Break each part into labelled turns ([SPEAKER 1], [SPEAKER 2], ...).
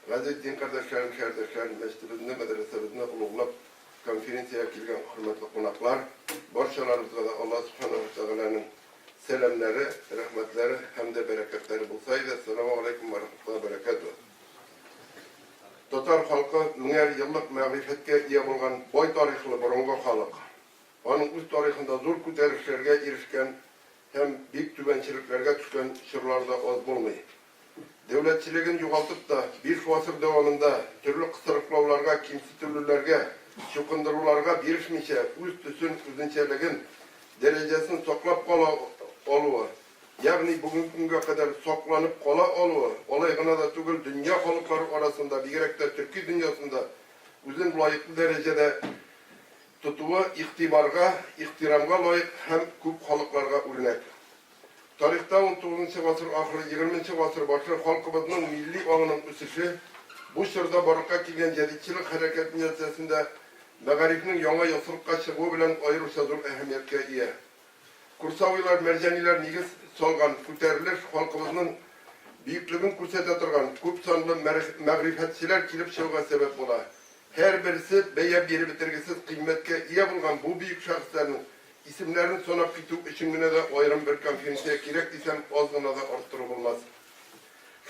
[SPEAKER 1] Газиз дин кардәшләрем, шәһәрдәшләрем, мәчетебезне, мәдрәсәбезне олуглап конференциягә килгән хөрмәтле кунаклар, барчаларыбызга да Аллаһ Сүбхәнәһү вә Тәгаләнең сәламнәре, рәхмәтләре һәм дә бәрәкәтләре булса иде. Әссәламү галәйкүм вә рәхмәтуллаһи вә бәрәкәтүһ. Татар халкы меңәр еллык мәгърифәткә ия булган бай тарихлы борынгы халык. Аның үз тарихында зур күтәрелешләргә ирешкән һәм бик түбәнчелекләргә төшкән чорлары да аз булмый. Дәүләтчелеген югалтып та, биш гасыр дәвамында төрле кысрыклауларга, кимсетелүләргә, чукындыруларга бирешмичә, үз төсен, үзенчәлеген, дәрәҗәсен саклап кала алуы, ягъни бүгенге көнгә кадәр сакланып кала алуы, алай гына да түгел, дөнья халыклары арасында, бигрәк тә төрки дөньясында үзен лаеклы дәрәҗәдә тотуы игътибарга, ихтирамга лаек һәм күп халыкларга үрнәк. Тарихта унтугызынчы гасыр ахыры, егерменче гасыр башы халкыбызның милли аңының үсеше, бу чорда барлыкка килгән җәдитчелек хәрәкәте нәтиҗәсендә мәгарифнең яңа яссылыкка чыгуы белән аеруча зур әһәмияткә ия. Курсавилар, Мәрҗаниләр нигез салган күтәрелеш халкыбызның бөеклеген күрсәтә торган күпсанлы мәгърифәтчеләр килеп чыгуга сәбәп була. Һәрберсе бәя биреп бетергесез кыйммәткә ия булган бу бөек шәхесләрнең исемнәрен санап китү өчен генә дә аерым бер конференция кирәк дисәм, аз гына да арттыру булмас.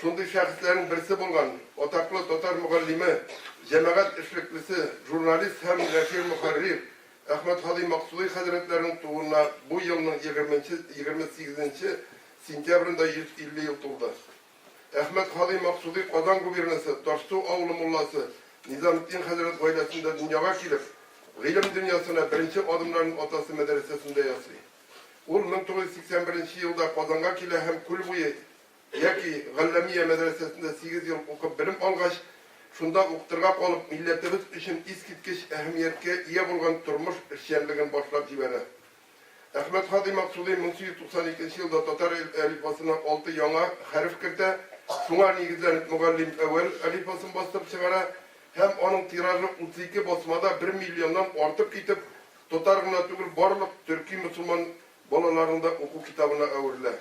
[SPEAKER 1] Шундый шәхесләрнең берсе булган атаклы татар мөгаллиме, җәмәгать эшлеклесе, журналист һәм нәшир-мөхәррир Әхмәтһади Максудый хәзрәтләренең тууына бу елның егерменче, 28 нче сентябрендә 150 ел тулды. Әхмәтһади Максудый Казан губернасы Ташсу авылы мулласы Низаметдин хәзрәт гаиләсендә дөньяга килеп, гыйлем дөньясына беренче адымнарын атасы мәдрәсәсендә ясый. Ул 1981 нче елда Казанга килә һәм Күл буе яки Галләмия мәдрәсәсендә сигез ел укып белем алгач, шунда укытырга калып, милләтебез өчен искиткеч әһәмияткә ия булган тормыш эшчәнлеген башлап җибәрә. Әхмәтһади Максудый 1892 нче елда татар әлифбасына алты яңа хәреф кертә, шуңа нигезләнеп Мөгаллим әүвәл әлифбасын бастырып чыгара һәм аның тиражы 32 басмада бер миллионнан артып китеп, татар гына түгел, барлык төрки-мөселман балаларының да уку китабына әверелә.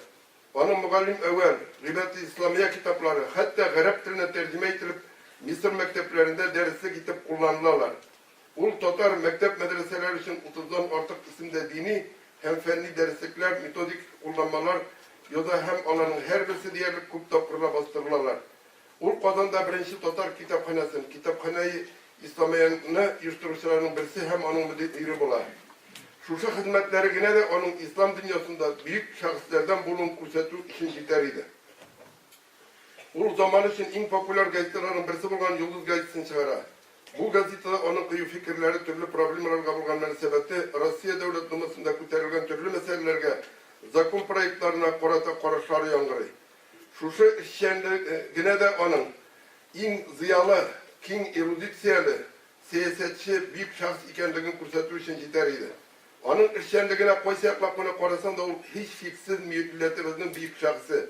[SPEAKER 1] Аның Мөгаллим әүвәл, Гыйбадәте исламия китаплары хәтта гарәп теленә тәрҗемә ителеп, Мисыр мәктәпләрендә дәреслек итеп кулланылалар. Ул татар мәктәп-мәдрәсәләре өчен утыздан артык исемдә дини һәм фәнни дәреслекләр, методик кулланмалар яза һәм аларның һәрберсе диярлек күп тапкырлар бастырылалар. Ул Казанда беренче татар китапханәсен, Китапханәи Исламияне оештыручыларның берсе һәм аның мөдире була. Шушы хезмәтләре генә дә аның ислам дөньясында бөек шәхесләрдән булуын күрсәтү өчен җитәр иде. Ул заман өчен иң популяр газеталарның берсе булган Йолдыз газетасын чыгара. Бу газетада аның кыю фикерләре, төрле проблемаларга булган мөнәсәбәте, Россия Дәүләт Думасында күтәрелгән төрле мәсьәләләргә, закон проектларына карата карашлары яңгырый. Шушы эшчәнлеге генә дә аның иң зыялы, киң эрудицияле сәясәтче, бөек шәхес икәнлеген күрсәтү өчен җитәр иде. Аның эшчәнлегенә кайсы яклап кына карасаң да, ул һичшиксез милләтебезнең бөек шәхесе.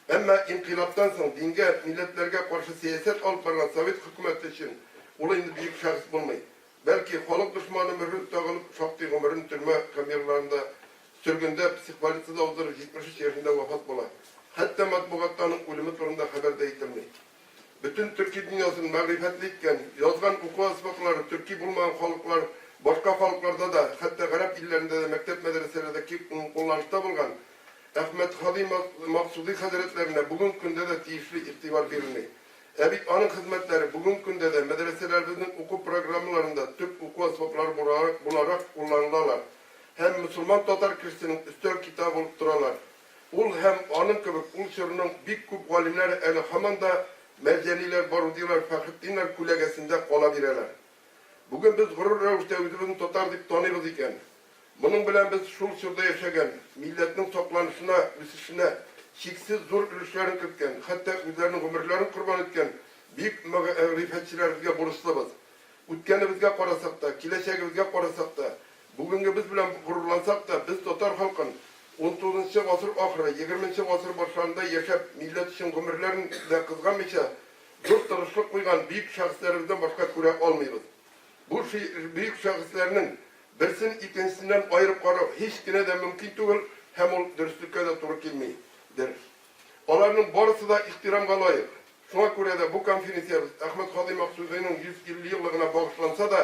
[SPEAKER 1] Әмма инкыйлабтан соң дингә, милләтләргә каршы сәясәт алып барган совет хөкүмәте өчен ул инде бөек шәхес булмый. Бәлки, халык дошманы мөһре тагылып, шактый гомерен төрмә камераларында, сөргендә, психбольницада уздырып, 73 яшендә вафат була. Хәтта матбугатта аның үлеме турында хәбәр дә ителми. Бөтен төрки дөньясын мәгърифәтле иткән, язган уку әсбаплары төрки булмаган халыклар, башка халыкларда да, хәтта гарәп илләрендә дә мәктәп-мәдрәсәләрдә киң кулланышта булган Әхмәтһади Максудый хәзрәтләренә бүгенге көндә дә тиешле игътибар бирелми. Ә бит аның хезмәтләре бүгенге көндә дә мәдрәсәләребезнең уку программаларында төп уку әсбаплары буларак кулланылалар һәм мөселман татар кешесенең өстәл китабы булып торалар. Ул һәм аның кебек ул чорның бик күп галимнәре әле һаман да Мәрҗаниләр, Барудилар, Фәхретдиннәр күләгәсендә кала бирәләр. Бүген без горур рәвештә үзебезне татар дип таныйбыз икән, Моның белән без шул чорда яшәгән, милләтнең сакланышына, үсешенә чиксез зур өлешләрен керткән, хәтта үзләренең гомерләрен корбан иткән бөек мәгърифәтчеләребезгә бурычлыбыз. Үткәнебезгә карасак та, киләчәгебезгә карасак та, бүгенгебез белән горурлансак та, без татар халкын унтугызынчы гасыр ахыры, егерменче гасыр башларында яшәп, милләт өчен гомерләрен дә кызганмыйча зур тырышлык куйган бөек шәхесләребездән башка күрә алмыйбыз. Бу бөек шәхесләрнең берсен икенчесеннән аерып карау һич кенә дә мөмкин түгел һәм ул дөреслеккә дә туры килми, дер. Аларның барысы да ихтирамга лаек. Шуңа күрә дә бу конференциябез Әхмәт Һади Максудыйның 150 еллыгына багышланса да,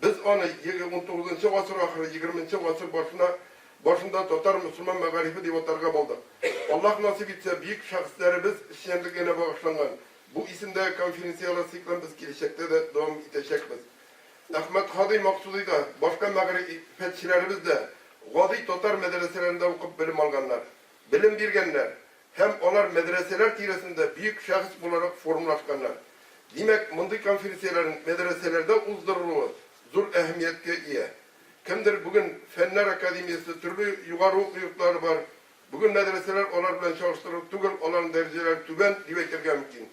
[SPEAKER 1] без аны XIX гасыр ахыры, XX гасыр башына башында татар мөселман мәгарифе дип атарга булдык. Аллаһ насыйп итсә, бөек шәхесләребез эшчәнлегенә багышланган бу исемдәге конференцияләр циклын без киләчәктә дә дәвам итәчәкбез. Әхмәт Һади Максудый да, башка мәгърифәтчеләребез дә гади татар мәдрәсәләрендә укып белем алганнар, белем биргәннәр һәм алар мәдрәсәләр тирәсендә бөек шәхес буларак формалашканнар. Димәк, мондый конференцияләрнең мәдрәсәләрдә уздырылуы зур әһәмияткә ия. Кемдер бүген Фәннәр академиясе, төрле югары уку йортлары бар, бүген мәдрәсәләр алар белән чагыштырырлык түгел, аларның дәрәҗәләре түбән, дип әйтергә мөмкин.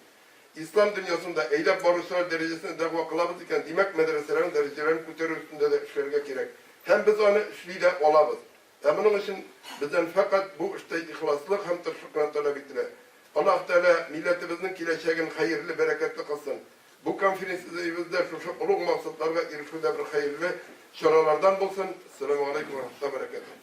[SPEAKER 1] Ислам дөньясында әйдәп баручылар дәрәҗәсенә дәгъва кылабыз икән, димәк, мәдрәсәләрнең дәрәҗәләрен күтәрү өстендә дә эшләргә кирәк. Һәм без аны эшли дә алабыз. Ә моның өчен бездән фәкать бу эштә ихласлык һәм тырышлык кына таләп ителә. Аллаһ Тәгалә милләтебезнең киләчәген хәерле, бәрәкәтле кылсын. Бу конференциябез дә шушы олуг максатларга ирешүдә бер хәерле чаралардан булсын. Әссәламү галәйкүм вә рахмәтуллаһи вә бәрәкәтүһ.